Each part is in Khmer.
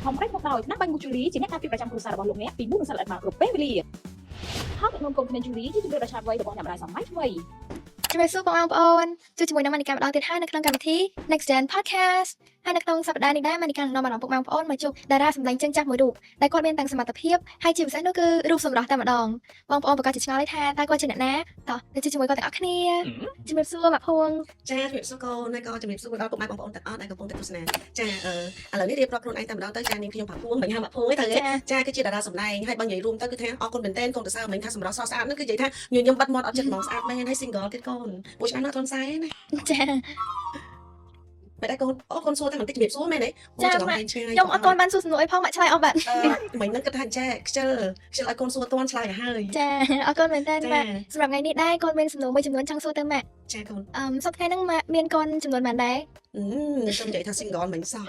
ខំប្រេងមកដោយថ្នាំបាញ់មូជូលីជាអ្នកការពារប្រចាំគ្រួសាររបស់លោកអ្នកពីមូសនិងសត្វល្អិតមកគ្រប់ពេលវេលាហើយទឹកនោមកូនក្មេងជូលីជាជម្រើសដ៏ឆ្លាតវៃរបស់អ្នកម្ដាយសម័យថ្មី ជំរាបសួរបងប្អូនជួបជាមួយនឹងម៉ានីកាម្ដងទៀតហើយនៅក្នុងកម្មវិធី Next Gen Podcast ហើយនៅក្នុងសប្តាហ៍នេះដែរម៉ានីកានឹងនាំអារម្មណ៍ពុកម៉ែបងប្អូនមកជួបតារាសម្ដែងជើងចាស់មួយរូបដែលគាត់មានទាំងសមត្ថភាពហើយជាពិសេសនោះគឺរូបសម្រស់តែម្ដងបងប្អូនប្រកាសជាឆ្ងល់ហើយថាតើគាត់ជាអ្នកណាតោះទៅជួបជាមួយគាត់ទាំងអស់គ្នាជំរាបសួរម៉ាក់ភួង ចាជំរាបសួរកូនហើយក៏ជំរាបសួរដល់ពុកម៉ែបងប្អូនទាំងអស់ដែលកំពុងតែទស្សនាចាអឺឥឡូវនេះរៀបរាប់ខ្លួនឯងតែម្ដងទៅចានាងខ្ញុំផាភួងមិនហៅម៉ាក់ភួងទេត្រូវទេ ចា ចាគឺជាតារាសម្ដែងហើយបើនិយាយរួមទៅគឺថាអរគុណមែនទែនកូនទៅសើមិញថាសម្រស់ស្រស់ស្អាតហ្នឹងគឺនិយាយថាញញឹមបាត់មាត់អត់ចិត្តហ្មងស្អាតមែនហើយ single ទៀតកូនពួកឆ្នាំណាអត់ទាន់សែណា ចា មិនដែរកូនអូកូនសួរតែបន្តិចជំរាបសួរមែនទេ ចា ច្រឡំឯងឆ្ងាយ ខ្ញុំអត់ទាន់បានសួរសំណួរអីផងម៉ាក់ឆ្លើយអស់បាត់ អឺមិញហ្នឹងគិតថាចេះខ្ជិលខ្ជិលឲ្យកូនសួរទាន់ឆ្លើយឲ្យហើយ ចាអរគុណមែនទែន ចា ម៉ាក់សម្រាប់ថ្ងៃនេះដែរកូនមានសំណួរមួយចំនួនចង់សួរទៅម៉ាក់ ចាកូន សប្តាហ៍ហ្នឹងម៉ាក់មានកូនចំនួនប៉ុន្មានដែរ អឺខ្ញុំនិយាយថា single មិញសោះ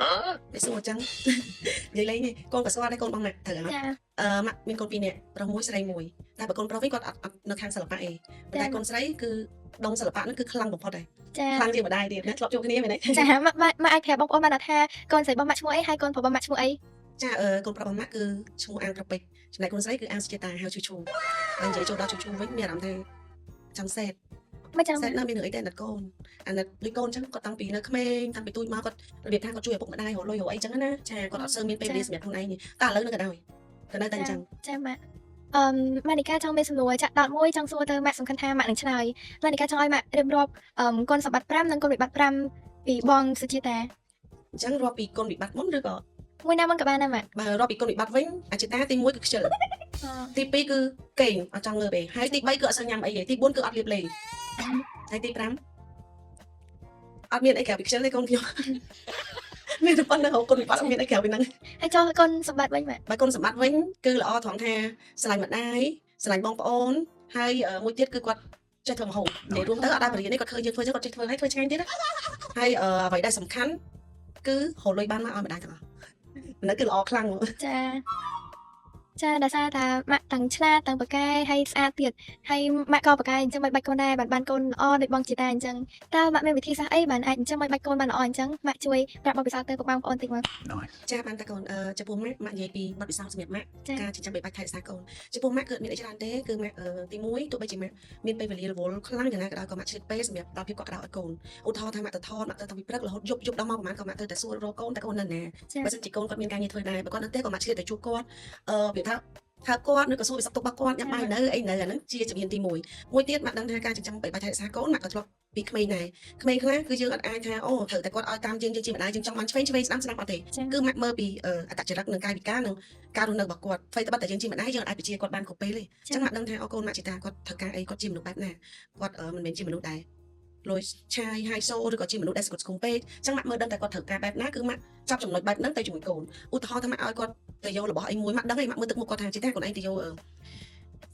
តែសួរអញ្ចឹងនិយាយលេងទេកូនក៏ស្គាល់ដែរកូនបងម៉ាក់ត្រូវអត់ ចា អឺម៉ាក់មានកូនពីរនាក់ប្រុសមួយស្រីមួយតែបើកូនប្រុសវិញគាត់អត់នៅខាងសិល្បៈឯងប៉ុន្តែកូនស្រីគឺដងសិល្បៈហ្នឹងគឺខ្លាំងបំផុតដែរ ចា ខ្លាំងជាងម្ដាយទៀតណាធ្លាប់ជួបគ្នាមែនទេ ចាម៉ាក់ម៉ាក់ម៉ាក់អាចប្រាប់បងប្អូនបានអត់ថាកូនស្រីរបស់ម៉ាក់ឈ្មោះអីហើយកូនប្រុសរបស់ម៉ាក់ឈ្មោះអី ចាអឺកូនប្រុសរបស់ម៉ាក់គឺឈ្មោះអាងប្រពេចចំណែកកូនស្រីគឺអាងសុជាតាហៅឈូឈូហើយនិយាយចូលដល់ឈូឈូវិញមានអារម្មណ៍ថាចង់សេត មិនចាំ សេតណាស់មានរឿងអីទេអាណិតកូនអាណិតដូចកូនអញ្ចឹងគាត់តាំងពីនៅក្មេងតាំងពីទូចមកគាត់របៀបថាគាត់ជួយឪពុកម្ដាយរកលុយរកអីចឹងណាចាគាត់អត់សូវមានពេលវេលាសម្រាប់ខ្លួនឯងទេតែឥឡូវនៅក៏ដោយក៏នៅតែអញ្ចឹង ចាម៉ាក់អឺម៉ានីកាចង់មានសំណួរចាក់ដោតមួយចង់សួរទៅម៉ាក់សំខាន់ថាម៉ាក់នឹងឆ្លើយម៉ានីកាចង់ឲ្យម៉ាក់រៀបរាប់គុណសម្បត្តិ5និងគុណវិបត្តិ5ពីបងសុជាតា អញ្ចឹងរាប់ពីគុណវិបត្តិមុនឬក៏ មួយណាមុនក៏បានដែរម៉ាក់ បើរាប់ពីគុណវិបត្តិវិញអចិតាទី1គឺខ្ជិល ទី2គឺគេងអត់ចង់ងើបទេហើយទី3គឺអត់សូវញ៉ាំអីទេទី4គឺអត់លាបលេហើយទី5អត់មានអីក្រៅពីខ្ជិលទេកូនខ្ញុំ មានតែប៉ុណ្្នឹងហៅគុណវិបត្តិអត់មានអីក្រៅពីហ្នឹង ហើយចុះគុណសម្បត្តិវិញម៉ាក់ បើគុណសម្បត្តិវិញគឺល្អត្រង់ថាស្រឡាញ់ម្ដាយស្រឡាញ់បងប្អូនហើយមួយទៀតគឺគាត់ចេះធ្វើម្ហូបនិយាយរួមទៅអត់ដែលបរិញ្ញានេះគាត់ឃើញយើងធ្វើចឹងគាត់ចេះធ្វើហើយធ្វើឆ្ងាញ់ទៀតណាហើយអ្វីដែលសំខាន់គឺរកលុយបានមកឲ្យម្ដាយទាំងអស់ហ្នឹងគឺល្អខ្លាំងហ្មង ចាចាដោយសារតាម៉ាក់ទាំងឆ្លាតទាំងប៉ាកែហើយស្អាតទៀតហើយម៉ាក់ក៏ប៉ាកែអញ្ចឹងមិនបាច់កូនដែរបានបានកូនល្អដូចបងជាតាអញ្ចឹងតើម៉ាក់មានវិធីសាស្ត្រអីបានអាចអញ្ចឹងមិនបាច់កូនបានល្អអញ្ចឹងម៉ាក់ជួយប្រាប់បទពិសោធន៍ទៅពុកម៉ែបងប្អូនតិចមក Nice. ចាបានតាកូនអឺចំពោះម៉ាក់ម៉ាក់និយាយពីបទពិសោធន៍សម្រាប់ម៉ាក់ ចា ការចិញ្ចឹមបីបាច់ថែរក្សាកូនចំពោះម៉ាក់គឺអត់មានអីច្រើនទេគឺម៉ាក់អឺទី1ទោះបីជាម៉ាក់មានពេលវេលារវល់ខ្លាំងយ៉ាងណាក៏ដោយក៏ម៉ាក់ឆ្លៀតពេលសម្រាប់ដល់ភាពកក់ក្ដៅឲ្យកូនឧទាហរណ៍ថាម៉ាក់ទៅថតម៉ាក់ទៅតាំងពីព្រឹករហូតយប់យប់ដល់ម៉ោងប្រហែលក៏ម៉ាក់ទៅតែសួររកកូនតែកូននៅណា ចា បើសិនជាកូនគាត់មានការងារធ្វើដែរបើគាត់នៅផ្ទះក៏ម៉ាក់ឆ្លៀតទៅជួបគាត់អឺវាថាថាគាត់ឬក៏សួរពីសុខទុក្ខរបស់គាត់ញ៉ាំបាយនៅអីនៅអាហ្នឹងជាជំហានទី1មួយទៀតម៉ាក់ដឹងថាការចិញ្ចឹមបីបាច់ថែរក្សាកូនម៉ាក់ក៏ធ្លាប់ពីក្មេងដែរក្មេងខ្លះគឺយើងអត់អាចថាអូត្រូវតែគាត់ឲ្យតាមយើងយើងជាម្ដាយយើងចង់បានឆ្វេងឆ្វេងស្ដាំស្ដាំអត់ទេ ចា គឺម៉ាក់មើលពីអត្តចរិតនិងកាយវិការនិងការរស់នៅរបស់គាត់អ្វីត្បិតតែយើងជាម្ដាយយើងអាចបញ្ជាគាត់បានគ្រប់ពេលទេអញ្ចឹងម៉ាក់ដឹងថាអូកូនម៉ាក់ជាតាគាត់ត្រូវការអីគាត់ជាមនុស្សបែបណាគាត់មិនមែនជាមនុស្សដែរលួយឆាយហាយសូឬក៏ជាមនុស្សដែលស្គត់ស្គមពេកអញ្ចឹងម៉ាក់មើលដឹងតែគាត់ត្រូវការបែបណាគឺម៉ាក់ចាប់ចំណុចបែបហ្នឹងទៅជាមួយកូនឧទាហរណ៍ថាម៉ាក់ឲ្យគាត់ទៅយករបស់អីមួយម៉ាក់ដឹងឯងម៉ាក់មើលទឹកមុខគាត់ថាជាតាខ្លួនឯងទៅយ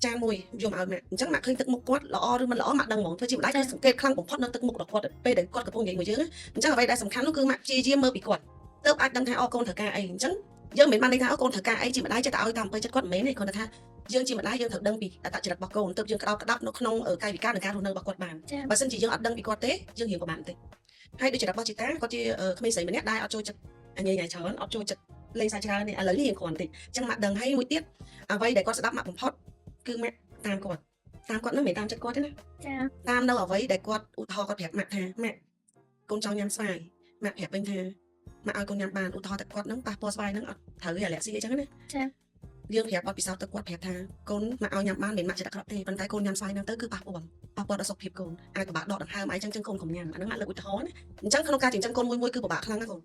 កចានមួយយកមកឲ្យម៉ាក់អញ្ចឹងម៉ាក់ឃើញទឹកមុខគាត់ល្អឬមិនល្អម៉ាក់ដឹងហ្មងធ្វើជាម្ដាយគឺសង្កេតខ្លាំងបំផុតនៅទឹកមុខរបស់គាត់ពេលដែលគាត់កំពុងនិយាយមួយយើងអញ្ចឹងអ្វីដែលសំខាន់នោះគឺម៉ាក់ព្យាយាមមើលពីគាត់ទើបអាចដឹងថាអូកូនត្រូវការអីអញ្ចឹង យើងមិនមែនបានន័យថាអូកូនត្រូវការអីជាម្ដាយចេះតែឲ្យតាមអំពើចិត្តគាត់មិនមែនទេគ្រាន់តែថាយើងជាម្ដាយយើងត្រូវដឹងពីអត្តចរិតរបស់កូនទើបយើងក្តោបក្តាប់នៅក្នុងកាយវិការនិងការរស់នៅរបស់គាត់បាន ចា បើសិនជាយើងអត់ដឹងពីគាត់ទេយើងរៀងពិបាកបន្តិចហើយដូចចរិតរបស់ជីតាគាត់ជាក្មេងស្រីម្នាក់ដែលអត់ចូលចិត្តអញញ៉ៃច្រើនអត់ចូលចិត្តលេងសើចច្រើនទេឥឡូវនេះរៀងគ្រាន់បន្តិចអញ្ចឹងម៉ាក់ដឹងហើយមួយទៀតអ្វីដែលគាត់ស្ដាប់ម៉ាក់បំផុតគឺម៉ាក់តាមគាត់តាមគាត់នឹងមិនមែនតាមចិត្តគាត់ទេណា ចា តាមនៅអ្វីដែលគាត់ឧទាហរណ៍គាត់ប្រាប់ម៉ាក់ថាម៉ាក់កូនចង់ញ៉ាំស្វាយម៉ាក់ប្រាប់វិញថាម៉ាក់ឲ្យកូនញ៉ាំបានឧទាហរណ៍តែគាត់នឹងប៉ះពាល់ស្វាយនឹងអត់ត្រូវទេអាឡែស៊ីអីចឹងណា ចា យើងប្រាប់បទពិសោធន៍ទៅគាត់ប្រាប់ថាកូនម៉ាក់ឲ្យញ៉ាំបានមិនម៉ាក់ចិត្តអាក្រក់ទេប៉ុន្តែកូនញ៉ាំស្វាយនឹងទៅគឺប៉ះពាល់ប៉ះពាល់ដល់សុខភាពកូនអាចពិបាកដកដង្ហើមអីចឹងចឹងកូនកុំញ៉ាំអាហ្នឹងម៉ាក់លើកឧទាហរណ៍ណាអញ្ចឹងក្នុងការចិញ្ចឹមកូនមួយមួយគឺពិបាកខ្លាំងណាស់កូន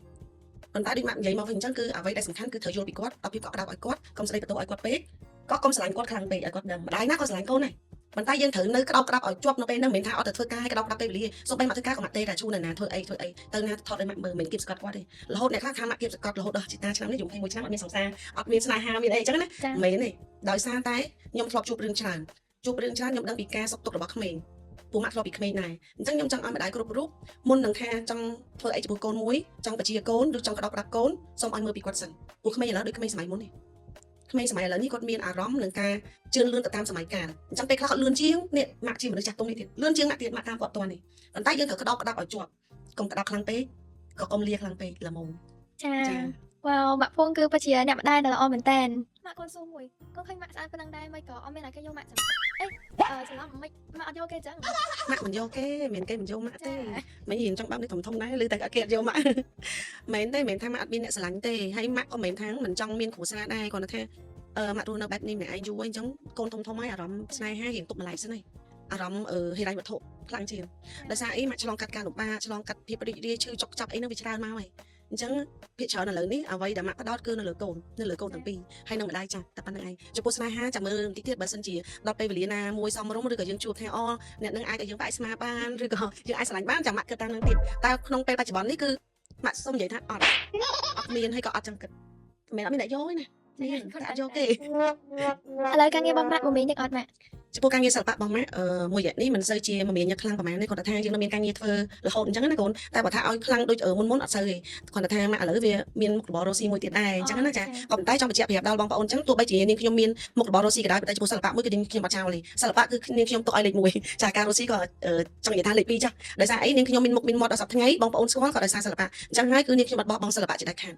ប៉ុន្តែដូចម៉ាក់និយាយមកវិញអញ្ចឹងគឺអ្វីដែលសំខាន់គឺត្រូវយល់ពីគាត់ដល់ភាពកក់ក្ដៅឲ្យគាត់កុំស្ដីបន្ទោសឲ្យគាត់ពេកក៏កុំស្រឡាញ់គាត់ខ្លាំងពេកឲ្យគាត់ដឹងម្ដាយណាក៏ស្រឡាញ់កូនដែរប៉ុន្តែយើងត្រូវនៅក្តោបក្តាប់ឲ្យជាប់នៅពេលហ្នឹងមិនមែនថាអត់ទៅធ្វើការឲ្យក្តោបក្តាប់ពេលវេលាសូម្បីមកធ្វើការក៏មកទេតែឈូនៅណាធ្វើអីធ្វើអីទៅណាថតឲ្យម៉ាក់មើលមិនគៀបសង្កត់គាត់ទេរហូតអ្នកខ្លះថាម៉ាក់គៀបសង្កត់រហូតដល់ជីតាឆ្នាំនេះយំ21ឆ្នាំអត់មានសង្សារអត់មានស្នេហាមានអីអញ្ចឹងណា ចា មិនមែនទេដោយសារតែខ្ញុំធ្លាប់ជួបរឿងច្រើនជួបរឿងច្រើនខ្ញុំដឹងពីការសុខទុក្ខរបស់ក្មេងពួកម៉ាក់ធ្លាប់ពីក្មេងដែរអញ្ចឹងខ្ញុំចង់ឲ្យម្ដាយគ្រប់រូបមុននឹងថាចង់ធ្វើអីចំពោះកូនមួយចង់បជាកូនឬចង់ក្តោបក្តាប់កូនសូមឲ្យមើលពីគាត់សិនពួកក្មេងឥឡូវដូចក្មេងសម័យមុនទេក្មេងសម័យឥឡូវនេះគាត់មានអារម្មណ៍នឹងការ ជឿនលឿនទៅតាមសម័យកាលអញ្ចឹងពេលខ្លះគាត់លឿនជាងនេះម៉ាក់ជាមនុស្សចាស់ទុំនេះទៀតលឿនជាងម៉ាក់ទៀតម៉ាក់តាមគាត់តនេះប៉ុន្តែយើងត្រូវក្តោបក្តាប់ឲ្យជាប់កុំក្តោបខ្លាំងពេកក៏កុំលាខ្លាំងពេកល្មម ចា ចា វ៉ាវម៉ាក់ភួងគឺពិតជាអ្នកម្ដាយដ៏ល្អមែនតើម៉ាក់កូនសួរមួយកូនឃើញម៉ាក់ស្អាតប៉ុណ្ណឹងដែរមិនក៏អត់មានណាគេយកម៉ាក់ចឹងអេអឺច្រឡំមិនម៉ាក់អត់យកគេចឹង ម៉ាក់មិនយកគេមិនគេមិនយកម៉ាក់ទេ ចា មិនរៀនចង់បើកនេះធំធំដែរឬតែគេអត់យកម៉ាក់ មែនទេមិនថាម៉ាក់អត់មានអ្នកស្រឡាញ់ទេហើយម៉ាក់ក៏មិនថាមិនចង់មានគ្រួសារដែរគ្រាន់តែថាអឺម៉ាក់រស់នៅបែបនេះម្នាក់ឯងយូរហើយអញ្ចឹងកូនធំធំហើយអារម្មណ៍ស្នេហារៀងទុកម្លាយសិនហើយអារម្មណ៍អឺហិរញ្ញវត្ថុខ្លាំងជាងដោយសារអីម៉ាក់ឆ្លងកាត់ការលំបាកឆ្លងកាត់ភាពរីករាយឈឺចុកចាប់អីហ្នឹងវាច្រើនមកហើយអញ្ចឹងភាគច្រើនឥឡូវនេះអ្វីដែលម៉ាក់ផ្ដោតគឺនៅលើកូននៅលើកូនទាំងពីរហើយនឹងម្ដាយចាស់តែប៉ុណ្្នឹងឯងចំពោះស្នេហាចាំមើលបន្តិចទៀតបើសិនជាដល់ពេលវេលាណាមួយសមរម្យឬក៏យើងជួបថាអូអ្នកនឹងអាចឲ្យយើងផ្អែកស្មាបានឬក៏យើងអាចស្រឡាញ់បានចាំម៉ាក់គិតតាមនឹងទៀតតែក្នុងពេលបច្ចុប្បន្ននេះគឺម៉ាក់សុំនិយាយថាអត់អត់មានហើយក៏អត់ចង់គិតមិនអត់មានអ្នកយកទេណាមានតែអត់យកទេ ឥឡូវការងាររបស់ម៉ាក់មមាញឹកអត់ម៉ាក់ ចំពោះការងារសិល្បៈរបស់ម៉ាក់អឺមួយរយៈនេះមិនសូវជាមមាញឹកខ្លាំងប្រហែលទេគ្រាន់តែថាយើងនៅមានការងារធ្វើរហូតអញ្ចឹងណាកូនតែបើថាឲ្យខ្លាំងដូចមុនមុនអត់សូវទេគ្រាន់តែថាម៉ាក់ឥឡូវវាមានមុខរបររកស៊ីមួយទៀតដែរអញ្ចឹងណាចាក៏ប៉ុន្តែចង់បញ្ជាក់ប្រាប់ដល់បងប្អូនអញ្ចឹងទោះបីជានាងខ្ញុំមានមុខរបររកស៊ីក៏ដោយប៉ុន្តែចំពោះសិល្បៈមួយគឺនាងខ្ញុំអត់ចោលទេសិល្បៈគឺនាងខ្ញុំទុកឲ្យលេខ1ចាការរកស៊ីក៏ចង់និយាយថាលេខ2ចាដោយសារអីនាងខ្ញុំមានមុខមានមាត់ដល់សប្តាហ៍ថ្ងៃបងប្អូនស្គាល់ក៏ដោយសារសិល្បៈអញ្ចឹងហើយគឺនាងខ្ញុំអត់បោះបង់សិល្បៈជាដាច់ខាត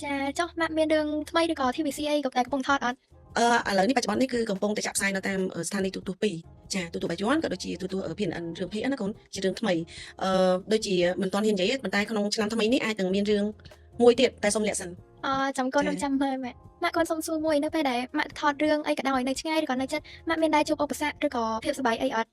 ចាចុះម៉ាក់មានរឿងថ្មីឬក៏ TVC អីក៏តែកំពុងថតអត់ អឺឥឡូវនេះបច្ចុប្បន្ននេះគឺកំពុងតែចាក់ផ្សាយនៅតាមស្ថានីយ៍ទូរទស្សន៍ពីរចាទូរទស្សន៍បាយ័នក៏ដូចជាទូរទស្សន៍ PNN រឿងភេណាកូនជារឿងថ្មីអឺដូចជាមិនទាន់ហ៊ាននិយាយទេប៉ុន្តែក្នុងឆ្នាំថ្មីនេះអាចនឹងមានរឿងមួយទៀតតែសូមលាក់សិន អចាំកូននឹងចាំមើលម៉ាក់ម៉ាក់កូនសុំសួរមួយនៅពេលដែលម៉ាក់ថតរឿងអីក៏ដោយនៅឆ្ងាយឬក៏នៅជិតម៉ាក់មានដែរជួបឧបសគ្គឬក៏ភាពសប្បាយអីអត់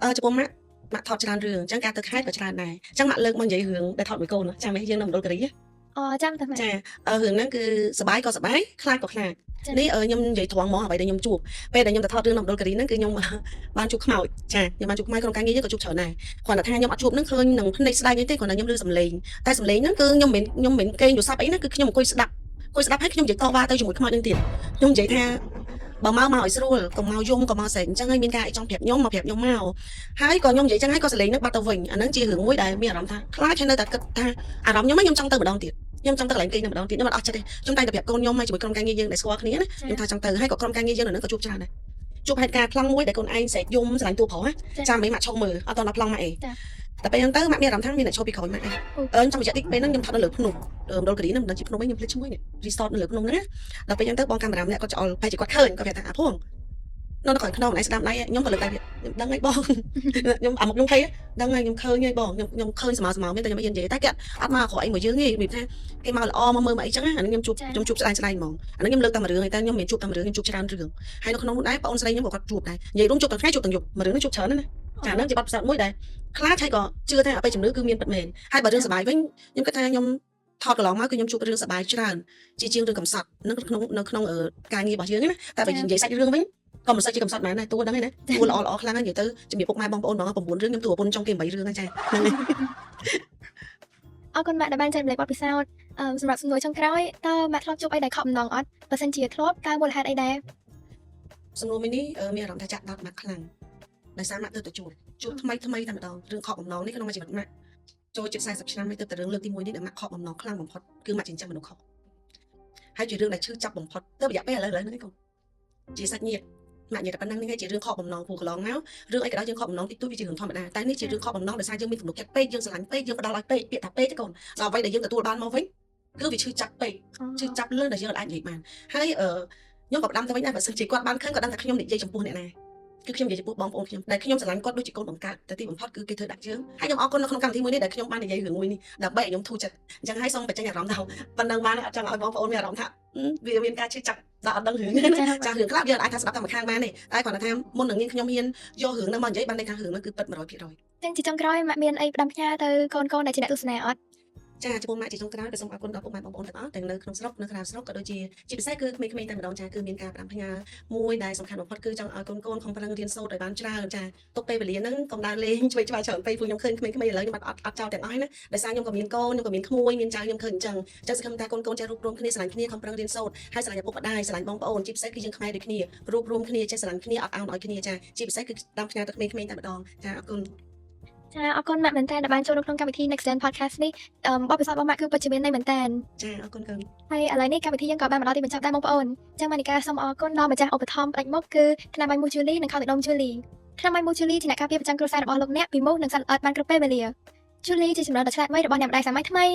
អឺចំពោះម៉ាក់ម៉ាក់ថតច្រើនរឿងអញ្ចឹងការទៅខេត្តក៏ច្រើនដែរអញ្ចឹងម៉ាក់លើកមកនិយាយរឿងដែលថតមួយកូនចាំឯងយើងនៅមណ្ឌលគិរី អចាំតែម៉ាក់ ចារឿងហ្នឹងគឺសប្បាយក៏សប្បាយខ្លាចក៏ខ្លាចនេះខ្ញុំនិយាយត្រង់ហ្មងអ្វីដែលខ្ញុំជួបពេលដែលខ្ញុំទៅថតរឿងនៅមណ្ឌលគិរីហ្នឹងគឺខ្ញុំ បានជួបខ្មោចចាខ្ញុំបានជួបខ្មោចក្នុងការងារយើងក៏ជួបច្រើនដែរគ្រាន់តែថាខ្ញុំអត់ជួបហ្នឹងឃើញនឹងភ្នែកស្ដែងអីទេគ្រាន់តែខ្ញុំឮសំឡេងតែសំឡេងហ្នឹងគឺខ្ញុំមិនគេងយល់ស័ព្ទអីណាគឺខ្ញុំអង្គុយស្ដាប់អង្គុយស្ដាប់ហើយខ្ញុំនិយាយតវ៉ាទៅជាមួយខ្មោចហ្នឹងទៀតខ្ញុំនិយាយថាបើមកមកឲ្យស្រួលកុំមកយំកុំមកស្រែកអញ្ចឹងហើយមានការអីចង់ប្រាប់ខ្ញុំមកប្រាប់ខ្ញុំមកហើយក៏ខ្ញុំនិយាយចឹងហើយក៏សំឡេងហ្នឹងបាត់ទៅវិញអាហ្នឹងជារឿងមួយដែលមានអារម្មណ៍ថាខ្លាចហើយនៅតែគិតថាអារម្មណ៍ខ្ញុំខ្ញុំចង់ទៅម្ដងទៀតខ្ញុំចង់ទៅកន្លែងគេងហ្នឹងម្ដងទៀតខ្ញុំអត់អស់ចិត្តទេខ្ញុំតែងតែប្រាប់កូនខ្ញុំហើយជាមួយក្រុមការងារយើងដែលស្គាល់គ្នាណាខ្ញុំថាចង់ទៅហើយក៏ក្រុមការងារយើងនៅហ្នឹងក៏ជួបច្រើនដែរជួបហេតុការណ៍ប្លង់មួយដែលកូនឯងស្រែកយំស្រឡាញ់តួប្រុសណាចាំមិនម៉ាក់ឈប់មើលអត់តដល់ប្លង់ម៉ាក់អីតែពេលហ្នឹងទៅម៉ាក់មានអារម្មណ៍ថាមានអ្នកឈប់ពីក្រោយម៉ាក់ឯងអឺខ្ញុំចង់បញ្ជាក់តិចពេលហ្នឹងខ្ញុំថតនៅលើភ្នំមណ្ឌលគិរីហ្នឹងមិនដឹងជាភ្នំអីខ្ញុំភ្លេចឈ្មោះនេះ resort នៅលើភ្នំហ្នឹងណាដល់ពេលហ្នឹងទៅបងកាមេរ៉ាម្នាក់គាត់ច្អល់បែរជាគាត់ឃើញគាត់ប្រាប់ថាអាភួងនៅនៅក្រោយខ្នងឯងស្ដាំដៃខ្ញុំក៏លើកដៃខ្ញុំដឹងហើយបងខ្ញុំអាមុខខ្ញុំភ័យដឹងហើយខ្ញុំឃើញហើយបងខ្ញុំខ្ញុំឃើញស្មៅស្មៅមានតែខ្ញុំមិនហ៊ាននិយាយតែគេអត់មកក្រោយអីមួយយើងទេរបៀបថាគេមកល្អមកមើលមកអីចឹងណាអានេះខ្ញុំជួបខ្ញុំជួបស្ដាយស្ដាយហ្មងអានេះខ្ញុំលើកតែមួយរឿងឯងតែខ្ញុំមិនជួបតែមួយរឿងខ្ញុំជួបច្រើនរឿងហើយនៅក្នុងនោះដែរបងស្រីខ្ញុំក៏គាត់ជួបដែរនិយាយរួមជួបទាំងថ្ងៃជួបទាំងយប់មួយរឿងនេះជួបច្រើនណាស់ណាចាហ្នឹងជាបទពិសោធន៍មួយដែលខ្លាចហើយក៏ជឿថាអបិយជំនឿគឺមានពិតមែនហើយបើរឿងសប្បាយវិញខ្ញុំគិតថាខ្ញុំថតកន្លងមកគឺខ្ញុំជួបរឿងសប្បាយច្រើនជាជាងរឿងកំសត់នៅក្នុងនៅក្នុងការងាររបស់យើងណាតែបើនិយាយសាច់រឿងវិញក៏មិនសូវជាកំសត់មែនដែរតួដឹងហើយណាតួល្អល្អខ្លាំងហើយនិយាយទៅជំរាបពុកម៉ែបងប្អូនបង9រឿងខ្ញុំតួប្រពន្ធចុងគេ8រឿងហ្នឹងចាហ្នឹងហើយ អរគុណម៉ាក់ដែលបានចែករំលែកបទពិសោធន៍អឺសម្រាប់សំណួរចុងក្រោយតើម៉ាក់ធ្លាប់ជួបអីដែលខកបំណងអត់បើសិនជាធ្លាប់តើមូលហេតុអីដែរ សំណួរមួយនេះមានអារម្មណ៍ថាចាក់ដោតម៉ាក់ខ្លាំងដោយសារម៉ាក់ទើបតែជួបជួបថ្មីថ្មីតែម្ដងរឿងខកបំណងនេះក្នុងមួយជីវិតម៉ាក់ចូលជិត40ឆ្នាំហើយទើបតែរឿងលើកទី1នេះដែលម៉ាក់ខកបំណងខ្លាំងបំផុតគឺម៉ាក់ចិញ្ចឹមមនុស្សខុសហើយជារឿងដែលឈឺចាប់បំផុតទើបរយៈពេលឥឡូវឥឡូវហ្នឹងឯងកូនជាសាច់ញាតិម៉ាក់និយាយតែប៉ុណ្្នឹងនេះឯងជារឿងខកបំណងព្រោះកន្លងមករឿងអីក៏ដោយយើងខកបំណងតិចតួចវាជារឿងធម្មតាតែនេះជារឿងខកបំណងដោយសារយើងមានទំនុកចិត្តពេកយើងស្រឡាញ់ពេកយើងផ្ដល់ឲ្យពេកពាក្យថាពេកទេកូនដល់អ្វីដែលយើងទទួលបានមកវិញគឺវាឈឺចាប់ពេក ឈឺចាប់លឿនដែលយើងអាចនិយាយបានហើយអឺខ្ញុំក៏ផ្ដាំទៅវិញដែរបើសិនជាគាត់បានឃើញគាត់ដឹងថាខ្ញុំនិយាយចំពោះអ្នកណាគឺខ្ញុំនិយាយចំពោះបងប្អូនខ្ញុំដែលខ្ញុំស្រឡាញ់គាត់ដូចជាកូនបង្កើតតែទីបំផុតគឺគេធ្វើដាក់យើងហើយខ្ញុំអរគុណនៅក្នុងកម្មវិធីមួយនេះដែលខ្ញុំបាននិយាយរឿងមួយនេះដើម្បីឲ្យខ្ញុំធូរចិត្តអញ្ចឹងហើយសូមបញ្ចេញអារម្មណ៍ថាប៉ុណ្ណឹងបានអត់ចង់ឲ្យបងប្អូនមានអារម្មណ៍ថាវាមានការឈឺចាប់ដល់អត់ដឹងរឿងណាចារឿងខ្លះយើងអាចថាស្ដាប់តែម្ខាងបានទេតែគ្រាន់តែថាមុននឹងនាងខ្ញុំហ៊ានយករឿងហ្នឹងមកនិយាយបានន័យថារឿងហ្នឹងគឺពិត100% ចឹងជាចុងក្រោយម៉ាក់មានអីផ្ដាំផ្ញើទៅកូនៗដែលជាអ្នកទស្សនាអត់ ចាចំពោះម៉ាក់ជាចុងក្រោយក៏សូមអរគុណដល់ពុកម៉ែបងប្អូនទាំងអស់ទាំងនៅក្នុងស្រុកនៅក្រៅស្រុកក៏ដូចជាជាពិសេសគឺក្មេងៗតែម្ដងចាគឺមានការផ្ដាំផ្ញើមួយដែលសំខាន់បំផុតគឺចង់ឲ្យកូនកូនខំប្រឹងរៀនសូត្រឲ្យបានច្រើនចាទុកពេលវេលាហ្នឹងកុំដើរលេងឆ្វេងឆ្វាយច្រើនពេកព្រោះខ្ញុំឃើញក្មេងៗឥឡូវខ្ញុំអត់អត់ចោលទាំងអស់ណាដោយសារខ្ញុំក៏មានកូនខ្ញុំក៏មានក្មួយមានចៅខ្ញុំឃើញអញ្ចឹងអញ្ចឹងសង្ឃឹមថាកូនកូនចេះរួបរួមគ្នាស្រឡាញ់គ្នាខំប្រឹងរៀនសូត្រហើយស្រឡាញ់ឪពុកម្ដាយស្រឡាញ់បងប្អូនជាពិសេសគឺយើងខ្មែរដូចគ្នារួបរួមគ្នាចេះស្រឡាញ់គ្នាអត់ឱនឲ្យគ្នាចាជាពិសេសគឺផ្ដាំផ្ញើទៅក្មេងៗតែម្ដងចាអរគុណ ចាអរគុណម៉ាក់មែនតើដែលបានចូលក្នុងកម្មវិធី Next Gen Podcast នេះអឺបទពិសោធន៍របស់ម៉ាក់គឺពិតជាមានន័យមែនតើ ចាអរគុណកូន ហើយឥឡូវនេះកម្មវិធីយើងក៏បានមកដល់ទីបញ្ចប់ដែរបងប្អូនចឹងម៉ានីកាសូមអរគុណដល់ម្ចាស់ឧបត្ថម្ភផ្ដាច់មុខគឺថ្នាំបាញ់មូសជូលីនិងខោទឹកដុំជូលីថ្នាំបាញ់មូសជូលីជាអ្នកការពារប្រចាំគ្រួសាររបស់លោកអ្នកពីមូសនិងសត្វល្អិតបានគ្រប់ពេលវេលាជូលីជាចម្រើនដ៏ឆ្លាតវៃរបស់អ្នកម្ដាយសម័យថ្មី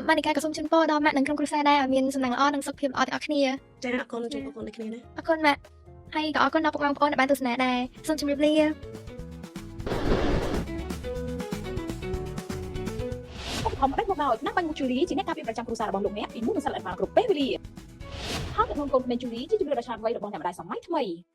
ម៉ានីកាក៏សូមជូនពរដល់ម៉ាក់និងក្រុមគ្រួសារដែរឲ្យមានសំណាងល្អនិងសុខភាពល្អទាំងអស់គ្នា ចាអរគុណជូនពរកូនដូចគ្នាណា អរគុណម៉ាក់ហើយក៏អរគុណដល់ពុកម៉ែបងប្អូនដែលបានទស្សនាដែរសូមជម្រាបលា ឧបត្ថម្ភផ្ដាច់មកដោយថ្នាំបាញ់មុខជូលីជាអ្នកការពារប្រចាំគ្រួសាររបស់លោកអ្នកពីមុននឹងសិលល្អិតបានគ្រប់ពេលវេលាហើយទឹកនោមកូនក្មេងជូលីជាជម្រើសដ៏ឆ្លាតវៃរបស់អ្នកម្ដាយសម័យថ្មី។